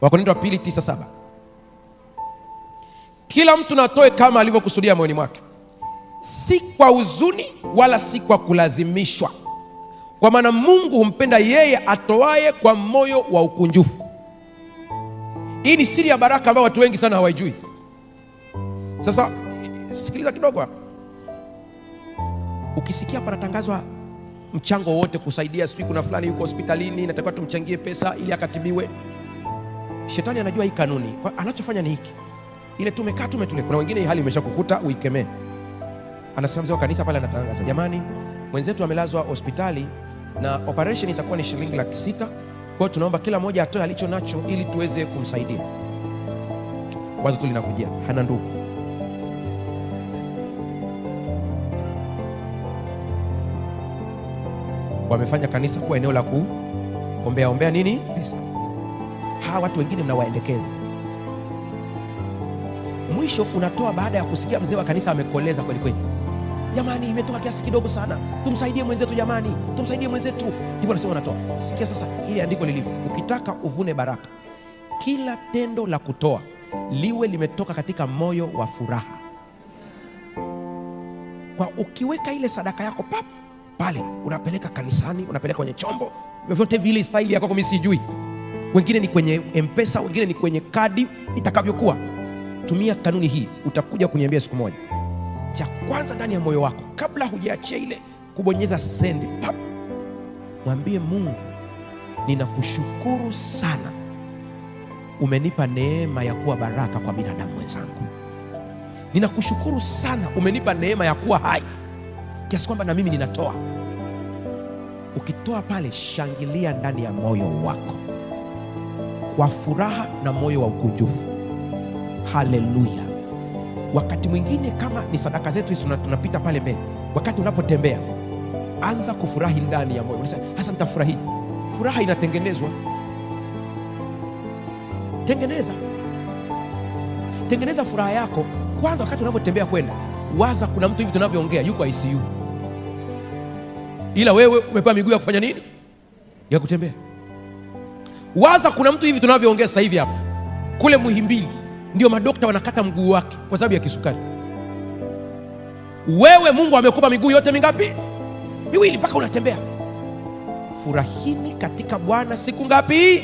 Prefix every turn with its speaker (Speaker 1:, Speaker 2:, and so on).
Speaker 1: Wakorintho wa pili 9:7. Kila mtu na atoe kama alivyokusudia moyoni mwake, si kwa huzuni wala si kwa kulazimishwa, kwa maana Mungu humpenda yeye atoaye kwa moyo wa ukunjufu. Hii ni siri ya baraka ambayo watu wengi sana hawaijui. Sasa sikiliza kidogo hapa. Ukisikia panatangazwa mchango wote kusaidia, sijui kuna fulani yuko hospitalini, natakiwa tumchangie pesa ili akatibiwe, shetani anajua hii kanuni. Kwa anachofanya ni hiki, ile tumekaa tumetulia. Kuna wengine hii hali imeshakukuta, uikemee. Anasema mzee wa kanisa pale anatangaza, jamani, mwenzetu amelazwa hospitali na operation itakuwa ni shilingi 600,000. Kwa hiyo tunaomba kila mmoja atoe alicho nacho ili tuweze kumsaidia. Wazo tu linakujia, hana ndugu. Wamefanya kanisa kuwa eneo la kuombea ombea nini? Pesa. Hawa watu wengine mnawaendekeza. Mwisho unatoa baada ya kusikia mzee wa kanisa amekoleza kweli kweli. Jamani, imetoka kiasi kidogo sana, tumsaidie mwenzetu jamani, tumsaidie mwenzetu. Ndipo anasema unatoa. Sikia sasa hili andiko lilivyo. Ukitaka uvune baraka, kila tendo la kutoa liwe limetoka katika moyo wa furaha. Kwa ukiweka ile sadaka yako pap pale, unapeleka kanisani, unapeleka kwenye chombo, vyovyote vile staili yako mimi sijui. Wengine ni kwenye M-Pesa, wengine ni kwenye kadi, itakavyokuwa. Tumia kanuni hii, utakuja kuniambia siku moja. Cha kwanza ndani ya moyo wako, kabla hujaachia ile kubonyeza send, pap, mwambie Mungu, ninakushukuru sana, umenipa neema ya kuwa baraka kwa binadamu wenzangu. Ninakushukuru sana, umenipa neema ya kuwa hai kiasi kwamba na mimi ninatoa. Ukitoa pale, shangilia ndani ya moyo wako kwa furaha na moyo wa ukunjufu. Haleluya. Wakati mwingine kama ni sadaka zetu hizi tunapita pale mbele, wakati unapotembea anza kufurahi ndani ya moyo. Unasema, hasa nitafurahi. Furaha inatengenezwa. Tengeneza. Tengeneza furaha yako kwanza. Wakati unapotembea kwenda, waza kuna mtu hivi tunavyoongea yuko ICU, ila wewe umepewa miguu ya kufanya nini? Ya kutembea. Waza kuna mtu hivi tunavyoongea sasa hivi hapa kule Muhimbili, ndio madokta wanakata mguu wake kwa sababu ya kisukari. Wewe Mungu amekupa miguu yote mingapi? Miwili, mpaka unatembea. Furahini katika Bwana siku ngapi?